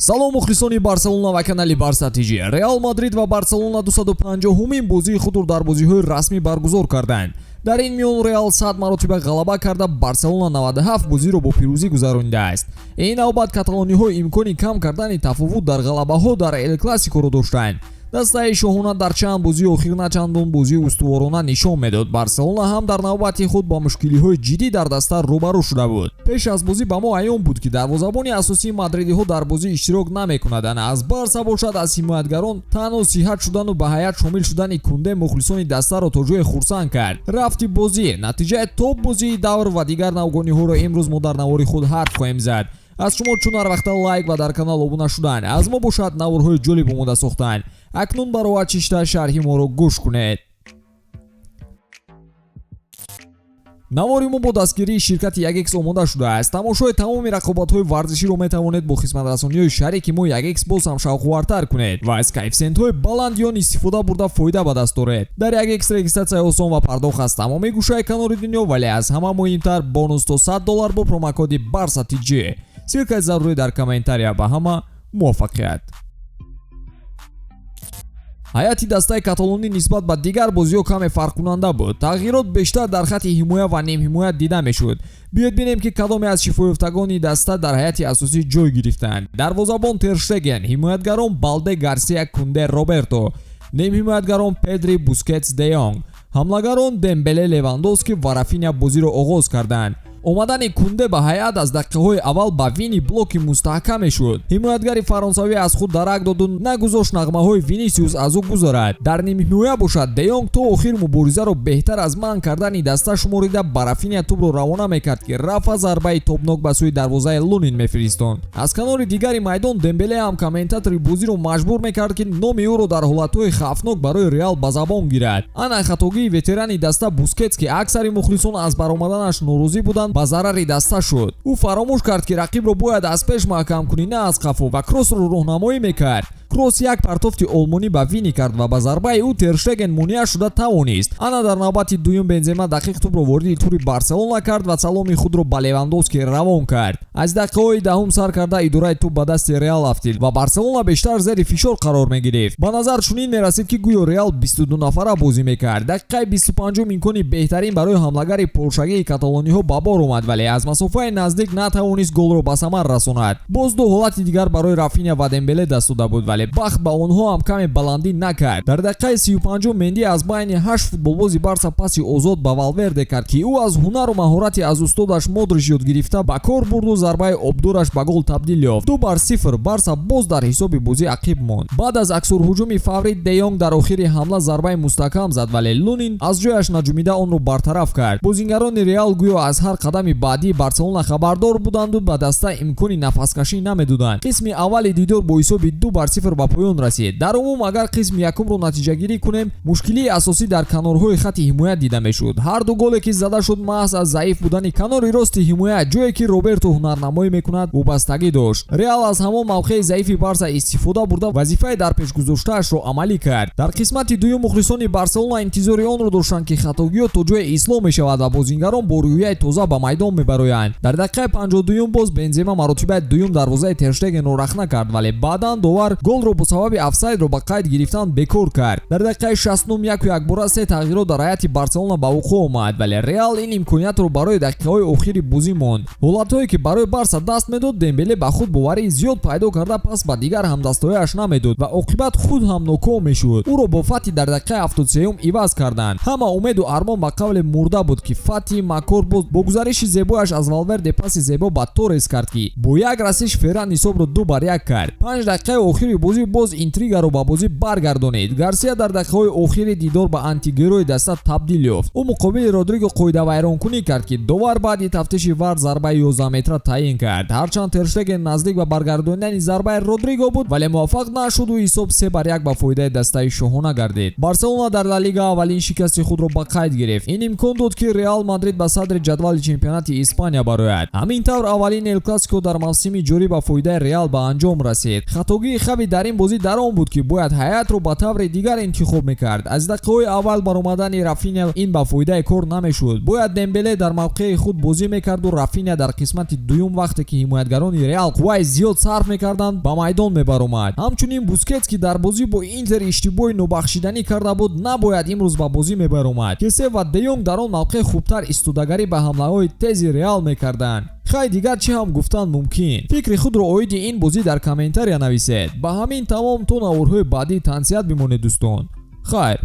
Салом, мухлисони Барселона ва канали Барса ТЖ. Реал Мадрид ва Барселона 250-умин бозии худро дар бозиҳои расмӣ баргузор карданд. Дар ин миён Реал 100 маротиба ғалаба карда, Барселона 97 бозиро бо пирӯзӣ гузаронидааст. Ин навбат каталониҳо имкони кам кардани тафовут дар ғалабаҳо дар Эл Классикоро доштанд. Дастаи шоҳона дар чанд бозии охир на чандон бозии устуворона нишон медод. Барселона ҳам дар навбати худ ба мушкилиҳои ҷиддӣ дар даста рӯбарӯ шуда буд. Пеш аз бозӣ ба мо аён буд, ки дарвозабони асосии мадридиҳо дар бозӣ иштирок намекунад. Ана аз Барса бошад, аз ҳимоятгарон танҳо сиҳат шудану ба ҳайат шомил шудани Кунде мухлисони дастаро то ҷое хурсанд кард. Рафти бозӣ, натиҷаи топ бозии давр ва дигар навгониҳоро имрӯз мо дар навори худ ҳарф хоҳем зад. Аз шумо чун ҳар вақта лайк ва дар канал обуна шудан, аз мо бошад наворҳои ҷолиб омода сохтан. Акнун баровар чишта шарҳи моро гӯш кунед. Навори мо бо дастгирии ширкати Ягекс омода шудааст. Тамошои тамоми рақобатҳои варзиширо метавонед бо хизматрасониҳои шарики мо Ягекс боз ҳам шавқовартар кунед ва аз коэффисиентҳои баланди он истифода бурда фоида ба даст оред. Дар Ягекс регистратсияи осон ва пардохт аз тамоми гӯшаи канори дунё, вале аз ҳама муҳимтар бонус то $100 бо промокоди Барса ТЖ. Ссылкаи зарурӣ дар комментария. Ба ҳама муваффақият. Ҳайати дастаи каталонӣ нисбат ба дигар бозиҳо каме фарқкунанда буд. Тағйирот бештар дар хатти ҳимоя ва нимҳимоя дида мешуд. Биёед бинем, ки кадоме аз шифоёфтагони даста дар ҳайати асосӣ ҷой гирифтанд. Дарвозабон Терштеген, ҳимоятгарон Балде, Гарсия, Кунде, Роберто, нимҳимоятгарон Педри, Бускетс, Де Йонг, ҳамлагарон Дембеле, Левандовски ва Рафиня бозиро оғоз карданд. Омадани Кунде ба ҳайат аз дақиқаҳои аввал ба Вини блоки мустаҳкаме шуд. Ҳимоятгари фаронсавӣ аз худ дарак доду нагузошт нағмаҳои Винисиус аз ӯ гузарад. Дар нимҳимоя бошад, Де Йонг то охир муборизаро беҳтар аз манъ кардани даста шуморида, ба Рафиня тӯбро равона мекард, ки Рафа зарбаи тобнок ба сӯи дарвозаи Лунин мефиристонд. Аз канори дигари майдон Дембеле ҳам комментатори бозиро маҷбур мекард, ки номи ӯро дар ҳолатҳои хавфнок барои Реал ба забон гирад. Ана хатогии ветерани даста Бускетс, ки аксари мухлисон аз баромаданаш норозӣ буданд, ба зарари даста шуд. Ӯ фаромӯш кард, ки рақибро бояд аз пеш маҳкам кунӣ, на аз қафо, ва Кросро роҳнамоӣ мекард. Кросс як партофти олмонӣ ба Вини кард ва ба зарбаи ӯ Терштеген монеа шуда тавонист. Ана дар навбати дуюм Бензема дақиқ тӯбро вориди тури Барселона кард ва саломи худро ба Левандовски равон кард. Аз дақиқаҳои даҳум сар карда идораи тӯб ба дасти Реал афтид ва Барселона бештар зери фишор қарор мегирифт. Ба назар чунин мерасид, ки гӯё Реал 22 нафара бозӣ мекард. Дақиқаи 25-ум имкони беҳтарин барои ҳамлагари поршагии каталониҳо ба бор омад, вале аз масофаи наздик натавонист голро ба самар расонад. Боз ду ҳолати дигар барои Рафиня ва Дембеле даст дода буд, вале бахт ба онҳо ҳам каме баландӣ накард. Дар дақиқаи 35-ум Менди аз байни ҳашт футболбози Барса паси озод ба Валверде кард, ки ӯ аз ҳунару маҳорати аз устодаш Модрич ёд гирифта ба кор бурду зарбаи обдораш ба гол табдил ёфт. 2-0. Барса боз дар ҳисоби бозӣ ақиб монд. Баъд аз аксурҳуҷуми фаврӣ Де Йонг дар охири ҳамла зарбаи мустаҳкам зад, вале Лунин аз ҷояш наҷумида онро бартараф кард. Бозингарони Реал гӯё аз ҳар қадами баъдии Барселона хабардор буданду ба даста имкони нафаскашӣ намедоданд. Қисми аввали дидор бо ҳисоби 2-0 ба поён расид. Дар умум, агар қисми якумро натиҷагирӣ кунем, мушкилии асосӣ дар канорҳои хатти ҳимоя дида мешуд. Ҳар ду голе, ки зада шуд, маҳз аз заиф будани канори рости ҳимоя, ҷое ки Роберто ҳунарнамоӣ мекунад, вобастагӣ дошт. Реал аз ҳамон мавқеи заифи Барса истифода бурда, вазифаи дар пешгузоштаашро амалӣ кард. Дар қисмати дуюм мухлисони Барселона интизори онро доштанд, ки хатогиҳо то ҷое ислоҳ мешавад ва бозингарон бо рӯҳияи тоза ба майдон мебароянд. Дар дақиқаи 52-юм боз Бензема маротибаи дуюм дарвозаи Терштегенро рахна кард, вале баъдан довар голро бо сабаби офсайдро ба қайд гирифтан бекор кард. Дар дақиқаи 60-нум яку якбора се тағйирот дар ҳайати Барселона ба вуқӯъ омад, вале Реал ин имкониятро барои дақиқаҳои охири бозӣ монд. Ҳолатҳое, ки барои Барса даст медод, Дембеле ба худ боварии зиёд пайдо карда, пас ба дигар ҳамдастҳояш намедод ва оқибат худ ҳам ноком мешуд. Ӯро бо Фати дар дақиқаи 73-юм иваз карданд. Ҳама умеду армон ба қавле мурда буд, ки Фати макор боз бо гузариши зебояш аз Валверде паси зебо ба Торес кард, ки бо як расиш Ферран ҳисобро 2-1 кард. 5 дақиқаи охири бозӣ боз интригаро ба бозӣ баргардонид. Гарсия дар дақиқаҳои охири дидор ба антигерои даста табдил ёфт. Ӯ муқобили Родриго қоидавайронкунӣ кард, ки довар баъди тафтиши ВАР зарбаи 11 метра таъин кард. Ҳарчанд Терштеген наздик ба баргардонидани зарбаи Родриго буд, вале муваффақ нашуду ҳисоб 3-1 ба фоидаи дастаи шоҳона гардид. Барселона дар Ла Лига аввалин шикасти худро ба қайд гирифт. Ин имкон дод, ки Реал Мадрид ба садри ҷадвали чемпионати Испания барояд. Ҳамин тавр аввалин Эл Классико дар мавсими ҷорӣ ба фоидаи Реал ба анҷом расид. Хатогии хави Дар ин бозӣ дар он буд, ки бояд ҳайатро ба таври дигар интихоб мекард. Аз дақиқаҳои аввал баромадани Рафиня ин ба фоидаи кор намешуд. Бояд Дембеле дар мавқеи худ бозӣ мекарду Рафиня дар қисмати дуюм, вақте ки ҳимоятгарони Реал қувваи зиёд сарф мекарданд, ба майдон мебаромад. Ҳамчунин Бускетс, ки дар бозӣ бо Интер иштибоҳи нобахшиданӣ карда буд, набояд имрӯз ба бозӣ мебаромад. Кесе ва Деёнг дар он мавқеъ хубтар истодагарӣ ба ҳамлаҳои тези Реал мекарданд. Хай, дигар чӣ ҳам гуфтан мумкин? Фикри худро оиди ин бозӣ дар комментария нависед. Ба ҳамин тамом, то наворҳои баъдӣ тансиҳат бимонед, дӯстон. Хайр.